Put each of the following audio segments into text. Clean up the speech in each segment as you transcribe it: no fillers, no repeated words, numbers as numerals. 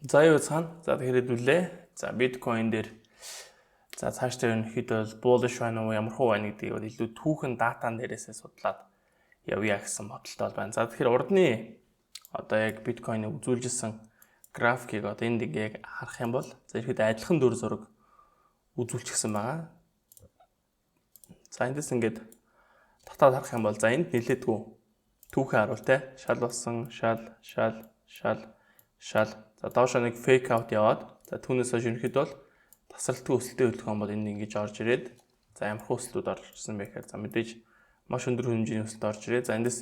За, юу цаана. За, тэгэхээр хэдүүлээ. За, биткойн дээр за цаашдаа ерөнхийдөө бол bullish байна уу, ямар хуу байна гэдгийг бол илүү түүхэн датан дээрээсээ судлаад явъя гэсэн бодолтой бол байна. За, тэгэхээр урдны одоо яг биткойныг үзүүлжсэн графикийг одоо энд ингээ яг харах юм бол за ерөнхийдөө адилхан дүр зураг үзүүлчихсэн байгаа. За, эндээс ингээд татаад харах юм бол за энд нэлээдгүй түүхэн харуул те, шал болсон, шал, шал, шал, шал. За, доошоо нэг fake out яваад, за түүнээс хойш ерөнхийдөө бол тасралтгүй өсөлтийн хөдөлгөөн бол энд ингэж орж ирээд, за ямар өсөлтүүд орж ирсэн бэ гэхээр за мэдээж маш өндөр хэмжээний өсөлт орж ирээд, за эндээс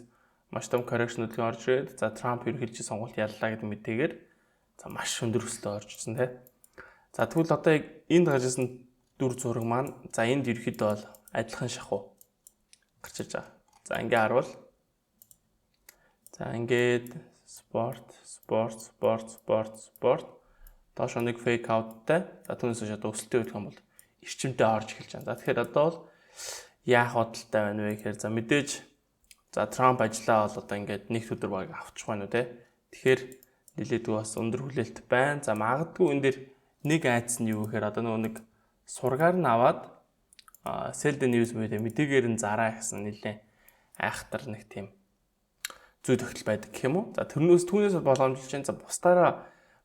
маш том correction хөдөлгөөн орж ирээд, за Трамп ерөнхийлөгчийн сонгуульд яллаа гэдэг мэдээгээр за маш өндөр өсөлт орж ирсэн те. За, тэгвэл одоо яг энд гарч ирсэн дүр зураг маань за энд ерөнхийдөө бол адилхан шахуу гарч ирж байгаа. За, ингээ харуул. За, ингээд support, support, support, support, support, доошо нэг fake out-тай. За, түүнээс хойш одоо өсөлтийн хөдөлгөөн бол эрчимтэй орж эхэлж байна. За, тэгэхээр одоо бол яах бодолтой байна вэ гэхээр за мэдээж за Трамп ажиллаа бол одоо ингээд нэг өдөр баг авчих байна уу те. Тэгэхээр нэлээдгүй бас өндөр хүлээлт байна. За, магадгүй энэ дэр нэг айдас нь юу гэхээр одоо нөгөө нэг сургаар нь аваад sell the news буюу мэдээгээр нь зараа гэсэн нэлээд айхтар нэг тийм зүй тогтол байдаг гэх юм уу. За, тэрнээс түүнээс боломжилж байна. За, бусдаараа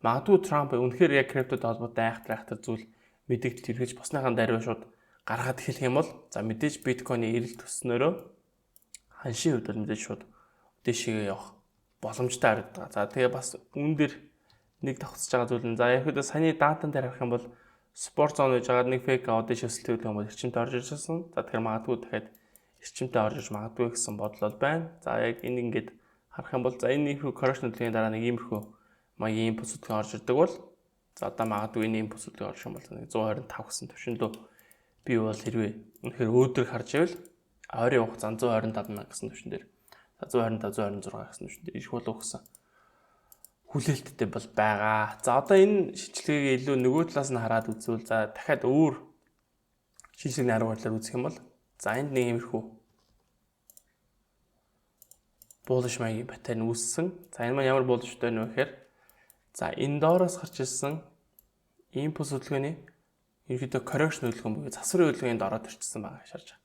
магадгүй Трамп үнэхээр яг криптод холбоотой айхтар айхтар зүйл мэдэгдэл хэрэгж босныхаа даруй шууд гаргаад эхлэх юм бол за мэдээж биткойны эрэлт өснөөрөө ханшийн хувьд бол мэдээж шууд дээшээгээ явах боломжтой харагддаг. За, тэгээ бас үүн дээр нэг давхцаж байгаа зүйл нь за яг хэвээ саяны датан дээр харах юм бол support zone гэж байгаа нэг fake out дээш өсөлт хөдөлгөөн бол эрчимтэй орж ирсэн. За, тэгэхээр магадгүй дахиад эрчимтэй орж ирж магадгүй гэсэн бодол бол байна. За, яг энэ ингээд харах юм бол за энэ иймэрхүү correction хөдөлгөөний дараа нэг иймэрхүү маягийн импульс хөдөлгөөн орж ирдэг бол за одоо магадгүй энэ импульс хөдөлгөөн орж юм бол нэг 125 гэсэн түвшиндөө би бол хэрвээ үнэхээр өөдрөг харж ивэл ойрын хугацаанд 125 мянга гэсэн түвшин дээр, за 125, 126 гэсэн түвшин дээр ирэх болов гэсэн хүлээлттэй бол байгаа. За, одоо энэ шинжилгээг илүү нөгөө талаас нь хараад үзвэл за дахиад өөр шинжилгээний арга барилаар үзэх юм бол за энд нэг иймэрхүү bullish маягийн pattern үүссэн. За, энэ маань ямар bullish pattern вэ гэхээр за энэ доороос гарч ирсэн импульс хөдөлгөөний ерөнхийдөө correction хөдөлгөөн буюу засварын хөдөлгөөнд ороод ирчихсэн байгаа гэж харж байгаа.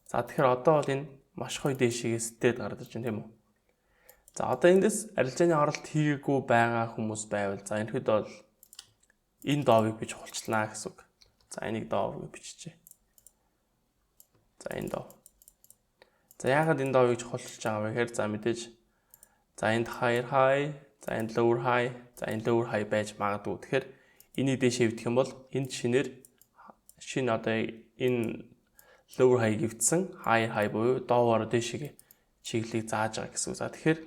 За, тэгэхээр одоо бол энэ маш гоё дээшээгээ сэтрээд гараад ирж байна, тийм үү? За, одоо эндээс арилжааны оролт хийгээгүй байгаа хүмүүс байвал за ерөнхийдөө бол энэ доовыг би чухалчлаа гэсэн үг. За, энийг доов гэж биччихье. За, энэ дов. За, яагаад энэ доовыг чухалчилж байгаа вэ гэхээр за мэдээж за энд higher high, за энд lower high, за энэ lower high байж магадгүй. Тэгэхээр энийг дээшээ эвдэх юм бол энд шинээр шинэ одоо энэ lower high эвдсэн, higher high буюу доовоор дээшээ чиглэлийг зааж байгаа гэсэн үг. За, тэгэхээр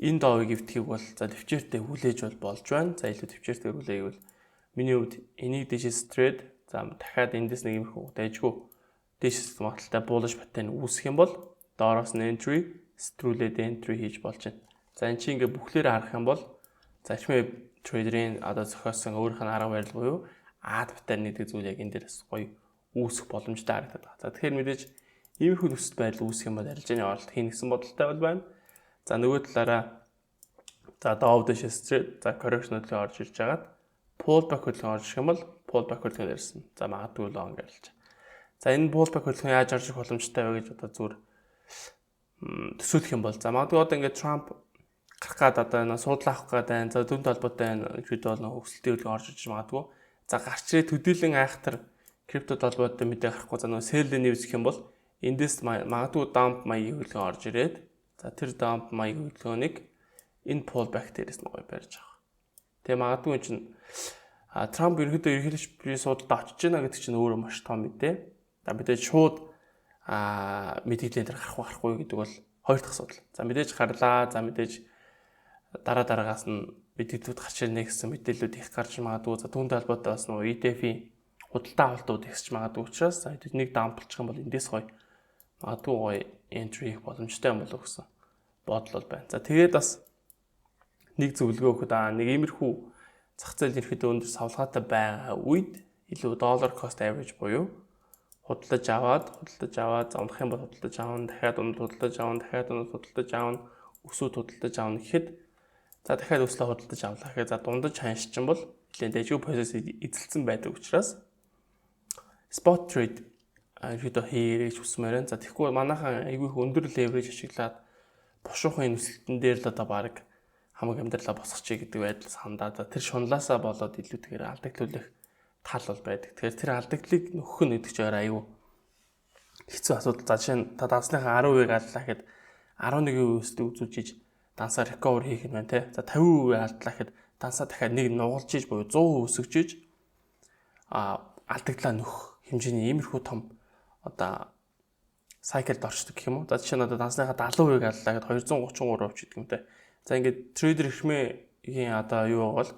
энэ доовыг эвдэхийг бол за төвчээртэй хүлээж бол болж байна. За, илүү төвчээртэй хүлээвэл миний хувьд энийг дээшээ сэтрээд, за дахиад эндээс нэг иймэрхүү дайжгүй дээшээ магадлалтай bullish pattern үүсэх юм бол доороос нь entry сэтрүүлээд entry хийж болж байна. За, эн чинь ингээ бүхлээр харах юм бол за хэрвээ трейдерийн одоо зохиосон өөрийнх нь арга барил буюу ад pattern гэдэг зүйл яг энэ дээрээс гоё үүсэх боломжтой харагдаад байна. За, тэгэхээр мэдээж иймэрхүү нөхцөл байдал үүсэх юм бол арилжааны оролт хийнэ гэсэн бодолтой бол байна. За, нөгөө талаараа за дов дэшээ сэтрээд, за correction хөдөлгөөн орж ирж хагаад pullback хөдөлгөөн орж ирэх юм бол pullback хөдөлгөөн ирсэн. За, магадгүй long арилж. За, энэ pullback хөдөлгөөн яаж орж ирэх боломжтой вэ гэж одоо зүгээр төсөөлөх юм бол за магадгүй одоо ингээд Трамп гарах гад одоо энэ суудлаа авах гээд байна. За, дүнтэй холбоотой энэ ерөөдөө бол өсөлтийн хөдөлгөөн орж иж магадгүй. За, гарч ирээ төдийлөн айхтар криптод холбоотой мэдээ гарахгүй, за нөгөө sell news гэх юм бол эндээс магадгүй dump маягийн хөдөлгөөн орж ирээд, за тэр dump маягийн хөдөлгөөнийг энэ pullback дээрээс нь гоё барьж авах. Тэгээ магадгүй энэ чинь Трамп ерөнхийдөө ерөнхийлөгч би суудалд очиж байна гэдэг чинь өөрөө маш том мэдээ. За, мэдээж шууд мэдээлэл дээр гарах гарахгүй гэдэг бол хоёр дахь асуудал. За, мэдээж гарлаа. За, мэдээж дараа дараагаас нь мэдээллүүд гарч ирнэ гэсэн мэдээллүүд их гарч магадгүй. За, түүнтэй холбоотой бас нөгөө ETF-ийн худалдаа авалтууд ихсэж магадгүй учраас за нэг dump лчих юм бол эндээс гоё магадгүй гоё entry хийх боломжтой юм болов гэсэн бодол бол байна. За, тэгээд бас нэг зөвлөгөө өгөхөд нэг иймэрхүү зах зээл ерөөхдөө өндөр савлгаатай байгаа үед илүү dollar cost average буюу худалдаж аваад, худалдаж аваад, за унах юм бол худалдаж авна, дахиад унад худалдаж авна, дахиад унад худалдаж авна, өсөөд худалдаж авна гэхэд За, дахиад өслөө худалдаж авлаа гэхээр за дундаж ханш чинь бол нэлээд дажгүй позиц эзэлсэн байдаг учраас spot trade ерөөдөө хийгэрэй гэж хүсмээр байна. За, тэгэхгүй манайхан айгүй их өндөр leverage ашиглаад бушуухан өсөлтөн дээр л одоо баг хамаг амьдралаа босгочих гэдэг байдлаас хандаад тэр шунлаасаа болоод илүүтэйгээр алдагдлуулах тал бол байдаг. Тэгэхээр тэр алдагдлыг нөхөх нь гэдэг чинь айгүй хэцүү асуудал. За, жишээ нь та дансныхаа 10% алдлаа гэхэд 11% өсөлтийг үзүүлж иж дансаа recover хийх нь байна те. За, 50% алдлаа гэхэд дансаа дахиад нэг нугалж иж буюу 100% өсгөж иж алдагдлаа нөхөх хэмжээний иймэрхүү том одоо cycle д орчдөг гэх юм уу. За, жишээ нь одоо дансныхаа 70% аллаа гэхэд 233% ч гэдэг юм те. За, ингээд trader эрхмээгийн одоо юу байгаа бол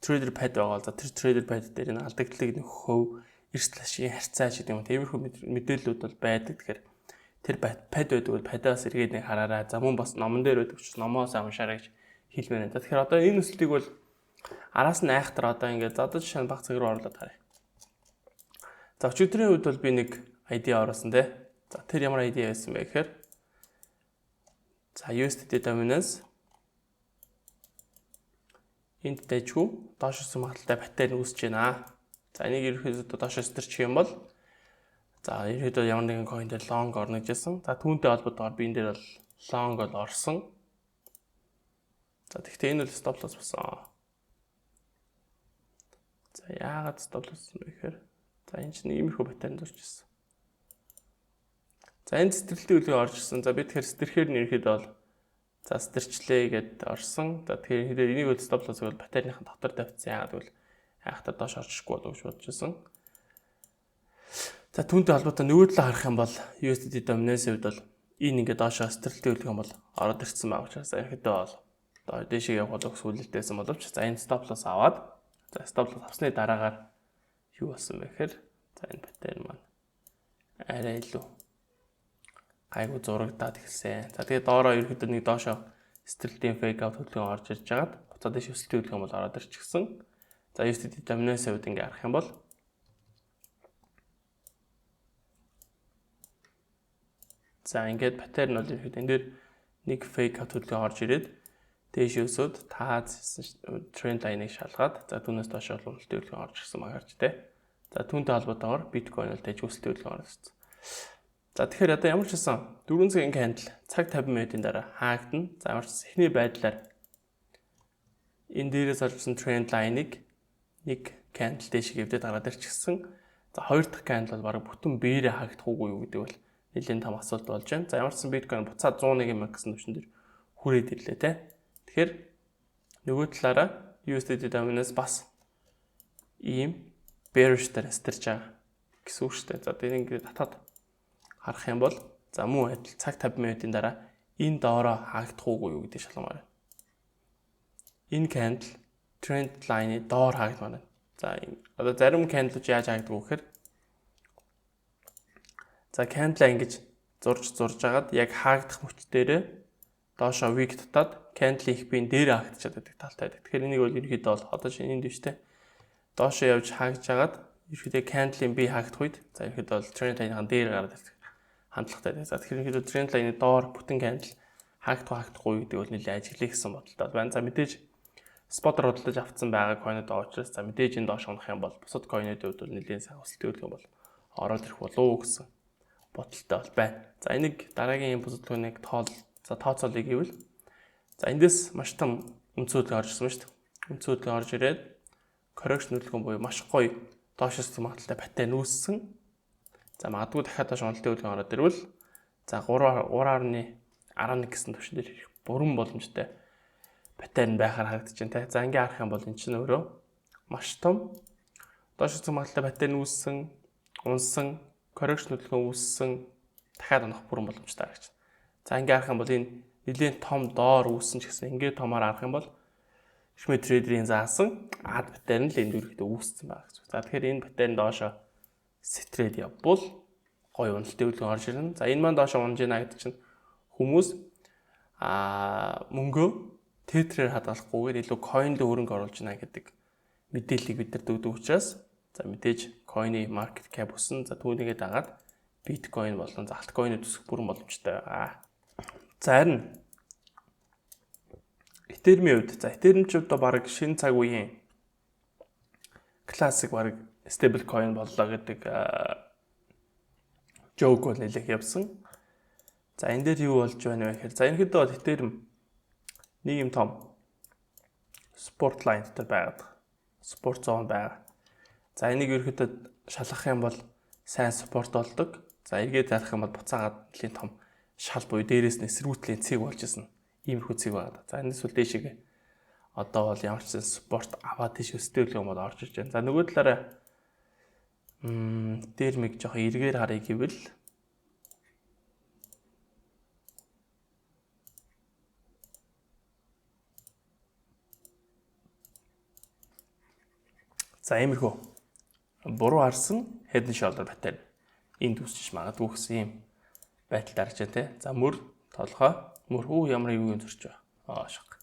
trader pad байгаа бол за тэр trader pad дээр энэ алдагдлыг нөхөх хөв, эрсдэл ашигын харьцаа ч гэдэг юм. Тиймэрхүү мэдээллүүд бол байдаг. Тэгэхээр тэр pad байдаг бол pad аас эргээд нэг хараарай. За, мөн бас номон дээр байдаг учраас номоо сайн уншаарай гэж хэлмээр байна. Тэгэхээр одоо энэ өсөлтийг бол араас нь айхтар одоо ингээд за одоо жишээ нь баг цаг руу оруулаад харъя. За, өчигдрийн үед бол би нэг idea оруулсан те. За, тэр ямар idea байсан бэ гэхээр за USDT dominance энд дайжгүй доош өсөх магадлалтай pattern үүсэж байна. За, энийг ерөнхийдөө доош өсөрчих юм бол за ерөнхийдөө ямар нэгэн coin дээр long орно гэжсэн. За, түүнтэй холбоотойгоор би энэ дээр бол long бол орсон. За, тэгэхдээ энэ бол stop loss болсон. За, яагаад stop loss болсон бэ гэхээр за энэ чинь иймэрхүү pattern зурж ирсэн. За, энэ сэтрэлтийн үлгээ орж ирсэн. За, би тэгэхээр сэтэрхээр нь ерөнхийдөө бол за сэтэрчлээ гэд орсон. За, тэгэхээр ерөнхийдөө энийг бол stop loss бол pattern ныхын дотор тавьчихсан. Яагаад гэвэл хайхтаа доош орчихгүй болов гэж бодож байсан. За, түүнтэй холбоотой нөгөө талаа харах юм бол USDT dominance-ийн хувьд бол энэ ингээд доошоо сэтрэлтийн үлгэн бол ороод ирсэн байгаа учраас ерөнхийдөө бол одоо дээшээ явах болов гэсэн хүлээлттэйсэн боловч за энэ stop loss аваад, за stop loss авсны дараагаар юу болсон бэ гэхээр за энэ pattern маань арай илүү гайгүй зурагдаад эхэлсэн. За, тэгээд доороо ерөнхийдөө нэг доошоо сэтрэлтийн fake out хөдөлгөөн орж ирж хагаад буцаад дээш өсөлтийн хөдөлгөөн бол ороод ирчихсэн. За, USDT dominance хувьд ингээ харах юм бол за ингээд pattern бол ерөнхийдөө энэ дээр нэг fake out хөдөлгөөн орж ирээд дээш өсөөд тааз trend line-ыг шалгаад за түүнээс доош бол уналтын хөдөлгөөн орж ирсэн магарч те. За, түүнтэй холбоотойгоор биткойн бол дэж өсөлтийн хөдөлгөөн орж ирсэн. За, тэгэхээр одоо ямар ч байсан 4 цагийн candle цаг 50 минутын дараа хаагдана. За, ямар ч эхний байдлаар энэ дээрээс орж ирсэн trend line-ыг нэг candle дээш эвдээд гараад ирчихсэн. За, хоёр дахь candle бол бараг бүтэн биеэрээ хаагдах уугүй юу гэдэг бол нэлийн том асуулт болж байна. За, ямар ч сан биткойн буцаад 101 мянга гэсэн түвшин дээр хүрээд ирлээ те. Тэгэхээр нөгөө талаараа USDT dominance бас ийм bearish дээр сэтэрч байгаа гэсэн үг шүү дээ. За, тэгээд ингээд татаад харах юм бол за мөн адил цаг 50 минутын дараа энэ доороо хаагдах уугүй юу гэдэг шалгамаар байна. Энэ candle trend line-ы доор хаагдмаар байна. За, одоо зарим candle-ууд яаж хаагддаг вэ гэхээр за candle ингэж зурж зурж агаад яг хаагдах мөч дээрээ доошоо wick татаад candle их биен дээр хаагдчихад байдаг талтай байдаг. Тэгэхээр энийг бол ерөнхийдөө бол одоо шинэ энд биш те. Доошоо явж хаагдж агаад ерөнхийдөө candle-ийн бие хаагдах үед за ерөнхийдөө бол trend line-ын дээр гараад ирдэг хандлагатай байдаг. За, тэгэхээр ерөнхийдөө trend line-ы доор бүтэн candle хаагдах хаагдахгүй гэдэг бол нэлээд ажиглая гэсэн бодолтой байна. За, мэдээж spot оор худалдаж авцсан байгаа coin ууд байгаа учраас за мэдээж энэ доош унах юм бол бусад coin уудын хувьд бол нэлээд сайн өсөлтийн хөдөлгөөн бол ороод ирэх болов уу гэсэн бодолтой бол байна. За, энийг дараагийн юм хөдөлгөөнийг тоол за тооцоолъё гэвэл за эндээс маш том үндсэн хөдөлгөөн орж ирсэн ба шүү дээ. Үндсэн хөдөлгөөн орж ирээд correction хөдөлгөөн буюу маш гоё доош өсөх магадлалтай pattern үүссэн. За, магадгүй дахиад доош уналтын хөдөлгөөн ороод ирвэл за 3 3.11 гэсэн түвшин дээр ирэх бүрэн боломжтой pattern байхаар харагдаж байна те. За, ингээ харах юм бол эн чинь өөрөө маш том доош өсөх магадлалтай pattern үүссэн, унсан, correction хөдөлгөөн үүссэн, дахиад унах бүрэн боломжтой харагдаж байна. За, ингээ харах юм бол энэ нэлээд том доор үүссэн ч гэсэн ингээ томоор харах юм бол Шмэ trader ийн заасан ад pattern л энд ерөөхдөө үүссэн байгаа гэж. За, тэгэхээр энэ pattern доошо сэтрээд явбал гоё уналтын хөдөлгөөн орж ирнэ. За, энэ маань доошо унж гинэ гэдэг чинь хүмүүс мөнгөө Tether ээр хадгалахгүйгээр илүү coin руу хөрөнгө оруулж байна гэдэг мэдээллийг бид нарт өгдөг учраас за мэдээж coin ы market cap өснө. За, түүнийгээ дагаад биткойн болон за altcoin ууд өсөх бүрэн боломжтой байгаа. За, харин Ethereum-ийн хувьд, за, Ethereum ч одоо баг шинэ цаг үеийн классик баг stable coin боллоо гэдэг joke бол нэлээх явсан. За, энэ дээр юу болж байна вэ гэхээр, за, ерөнхийдөө бол Ethereum нэг юм том support line дээр байгаад байгаа. Support zone байгаа. За, энийг ерөнхийдөө шалгах юм бол сайн support болдог. За, эргээд зарах юм бол буцаагаад нэлийн том шал буюу дээрээс нь эсэргүүцлийн цэг болж исэн. Иймэрхүү цэг байгаа. За, энэс бол дээшээ одоо бол ямар ч support аваад тийш өстэй юм бол орж ирж байна. За, нөгөө талаараа дээр мэг жоохон эргээр харъя гэвэл за, иймэрхүү буруу харсан head and shoulder pattern энд үүсчиж магадгүй гэсэн юм байдал дарж байна те. За, мөр толгой мөр хүү ямар юу юм зурч байгаа. Аа, шок.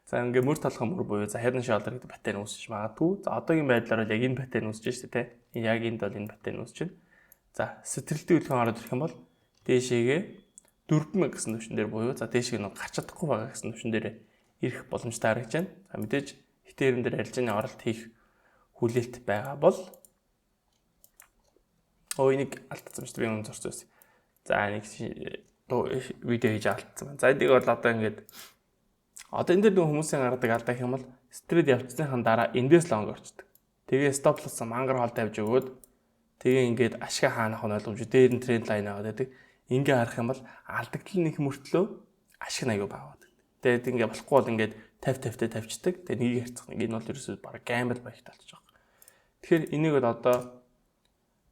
За, ингээ мөр толгой мөр буюу, за, head and shoulder гэдэг pattern үүсэж магадгүй. За, одоогийн байдлаар бол яг энэ pattern үүсэж шүү дээ те. Яг энд бол энэ pattern үүсэж байна. За, сэтрэлтийн хөдөлгөөн ороод ирэх юм бол дээшээгээ 4000 гэсэн түвшин дээр буюу, за, дээшээ нэг гарч чадахгүй байгаа гэсэн түвшин дээр ирэх боломжтой харагдаж байна. За, мэдээж Ethereum дээр арилжааны оролт хийх хүлээлт байгаа бол. Оо, энийг алдсан шүү дээ. Би өмнө зурсан байсан. За, нэг видео хийж алдсан байна. За, энийг бол одоо ингээд одоо энэ дээр нэг хүмүүсийн гаргадаг алдаа гэх юм бол spread явцсныхан дараа эндээс long орчдөг. Тэгээ stop loss мангар хол тавьж өгөөд тэгээ ингээд ашиг хаанах нь ойлгомжтой. Дээр нь trend line аваад байдаг. Ингээ харах юм бол алдагдал нэг мөртлөө ашиг нь аягүй бага байдаг. Тэгээд ингээ болохгүй бол ингээд 50 50-тай тавьчихдаг. Тэгээ нэг харьцах нэг энэ бол ерөөсөө баг gamble маягтай болчих жоох. Тэгэхээр энийг бол одоо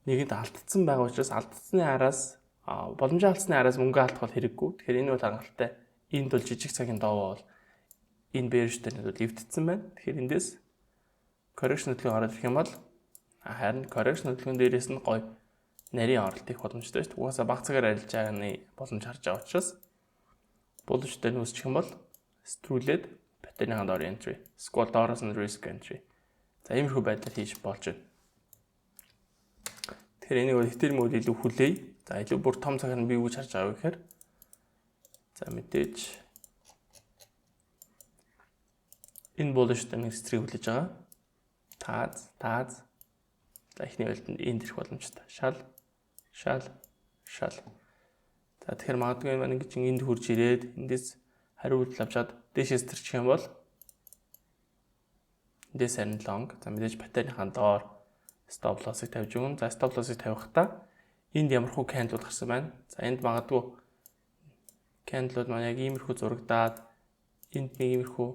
нэгэнд алдсан байгаа учраас алдсны араас, боломжтой алдсны араас мөнгө алдах бол хэрэггүй. Тэгэхээр энэ бол хангалттай. Энд бол жижиг цагийн доо бол энэ bearish дээр бол эвдсэн байна. Тэгэхээр эндээс correction хөдөлгөөн ороод ирэх юм бол харин correction хөдөлгөөн дээрээс нь гоё нарийн оролт хийх боломжтой шүү дээ. Угаасаа бага цагаар арилж байгааны боломж харж байгаа учраас bullish дээр үүсчих юм бол сэтгүүлээд pattern-ийн доор entry, squat доороос нь risk entry. За, иймэрхүү байдлаар хийж болж байна. Тэгэхээр энийг бол Ethereum үйл илүү хүлээе. За, илүү бүр том цагаар нь би юу гэж харж байгаа вэ гэхээр, за, мэдээж энэ bullish дээр нэг сэтрийг хүлээж байгаа. Тааз, тааз. За, эхний байлтанд энд ирэх боломжтой. Шал, шал, шал. За, тэгэхээр магадгүй маань ингэж энд хурж ирээд эндээс хариу үйлдэл авчаад дээшээ сэтэрчих юм бол эндээс харин long. За, мэдээж pattern-ынхаа доор stop loss-ыг тавьж өгнө. За, stop loss-ыг тавихтаа энд ямархуу candle гарсан байна. За, энд магадгүй candle-ууд маань яг иймэрхүү зурагдаад энд нэг иймэрхүү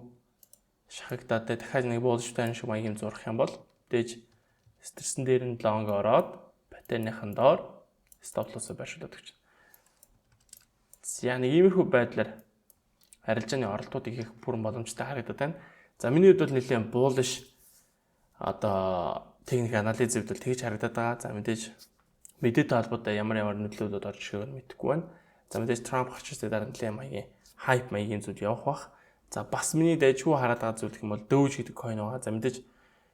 шахагдаад дахиад нэг bullish pattern шиг маяг юм зурах юм бол дээж сэтэрсэн дээр нь long ороод pattern-ынхаа доор stop loss-о байршуулад өгч. За, нэг иймэрхүү байдлаар арилжааны оролтуудыг хийх бүрэн боломжтой харагдаад байна. За, миний хувьд бол нэлээд bullish одоо техник анализ хувьд бол тэгж харагдаад байгаа. За, мэдээж мэдээтэй холбоотой ямар ямар нөлөөлөлд орж ирэхийг мэдэхгүй байна. За, мэдээж Трамп гарч ирсний дараа нэлээд маягийн hype маягийн зүйл явах бах. За, бас миний дайжгүй хараад байгаа зүйл гэх юм бол Doge гэдэг coin байгаа. За, мэдээж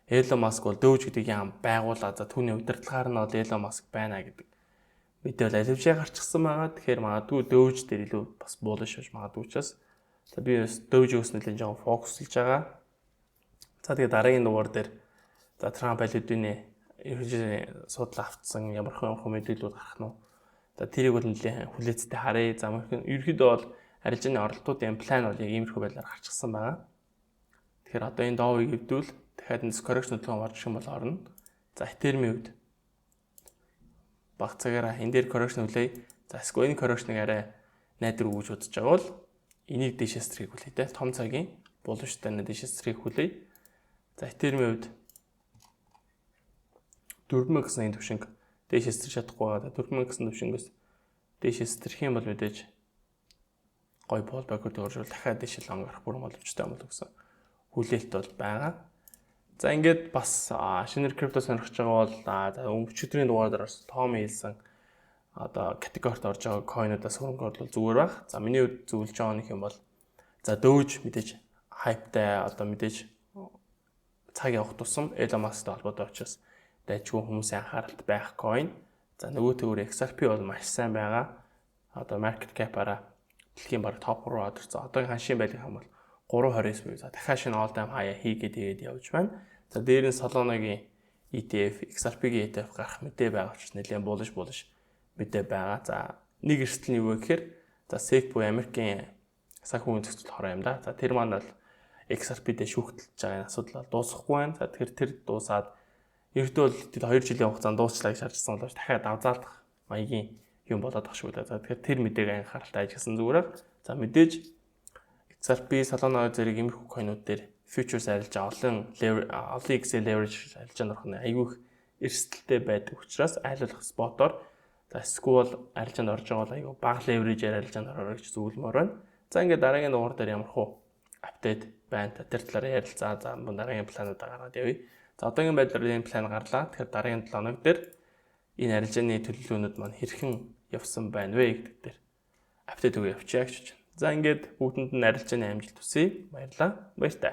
Elon Musk бол Doge гэдэг яам байгуулаад, за, түүний удирдлагаар нь бол Elon Musk байна гэдэг мэдээ бол аливжаа гарчихсан байгаа. Тэгэхээр магадгүй Doge дээр илүү бас bullish болж магадгүй учраас, за, би бас Doge-өөс нэлээд жоохон focus-лж байгаа. За, тэгээ дараагийн дугаар дээр, за, Трамп аль хэдийн ерөнхийдөө суудлаа автсан ямар ямар мэдээлэлүүд гарах нь. За, тэрийг бол нэлээд хүлээцтэй харъя. За, ерөнхийдөө бол арилжааны оролтуудын план бол яг иймэрхүү байдлаар гарчихсан байгаа. Тэгэхээр одоо энэ доовыг эвдвэл дахиад энэ correction хөдөлгөөн орж ирэх юм бол орно. За, Ethereum-ийн хувьд баг цагаараа энэ дээр correction хүлээе. За, эсвэл энэ correction-ыг арай найдар өгч бодож байгаа бол энийг дээшээ сэтрийг хүлээе те. Том цагийн bullish-тай дээшээ сэтрийг хүлээе. За, Ethereum-ийн хувьд 4000 гэсэн энэ төвшинг дээшээ сэтрэх чадахгүй байгаа. 4000 гэсэн төвшингөөс дээшээ сэтрэх юм бол мэдээж гой pullback оржуул дахиад дээшээ long гарах бүрэн боломжтой юм бол гэсэн хүлээлт бол байгаа. За, ингээд бас шинээр крипто сонирхож байгаа бол, за, өчигдрийн дугаар дээр бас Том хэлсэн одоо категорид орж байгаа coin-уудаас хөрөнгө оруулал зүгээр байх. За, миний хувьд зөвлөж байгаа нэг юм бол, за, Doge мэдээж hype-тай, одоо мэдээж цаг явах тусам Elon Musk-тай холбоотой учраас дайчгүй хүмүүсийн анхааралд байх coin. За, нөгөө төгөр XRP бол маш сайн байгаа. Одоо market cap-аараа дэлхийн баг топ 3 орсон. Одоогийн ханшийн байдлыг хам бол 3.29 буюу за дахиад шинэ all time high хийгээд тэгээд явж байна. За, дээр нь Solana-гийн ETF, XRP-гийн ETF гарах мэдээ байгаа учраас нэлээд bullish мэдээ байгаа. За, нэг эрсдэл нь юу вэ гэхээр за SEC буюу Америкийн санхүүгийн зохицол хороо юм да. За, тэр маань бол XRP дээр шүүхтэлж байгаа энэ асуудал бол дуусахгүй байна. За, тэгэхээр тэр дуусаад ердөө бол тэр 2 жилийн хугацаанд дуусчлаа гэж харжсан боловч дахиад давзаалдах маягийн юм болоод ах шиг үлээ. За, тэгэхээр тэр мэдээг анхааралтай ажигласан зүгээр. За, мэдээж XRP, Solana зэрэг иймэрхүү coin ууд дээр futures арилжаа, олон X leverage арилжаанд орох нь айгүй их эрсдэлтэй байдаг учраас аль болох spot оор, за эсвэл арилжаанд орж байгаа бол айгүй бага leverage-ээр арилжаанд ороорой гэж зөвлөмөр байна. За, ингээд дараагийн дугаар дээр ямар хуу update байна. Тэр талаар ярилцаа. За, дараагийн плануудаа гаргаад явъя. За, одоогийн байдлаар энэ план гарлаа. Тэгэхээр дараагийн 7 хоног дээр энэ арилжааны төлөвлөгөөнүүд маань хэрхэн явсан байна вэ гэдэг дээр update өгөө явчихъя гэж байна. За, ингээд бүгдэнд нь арилжааны амжилт хүсье. Баярлалаа. Баяртай.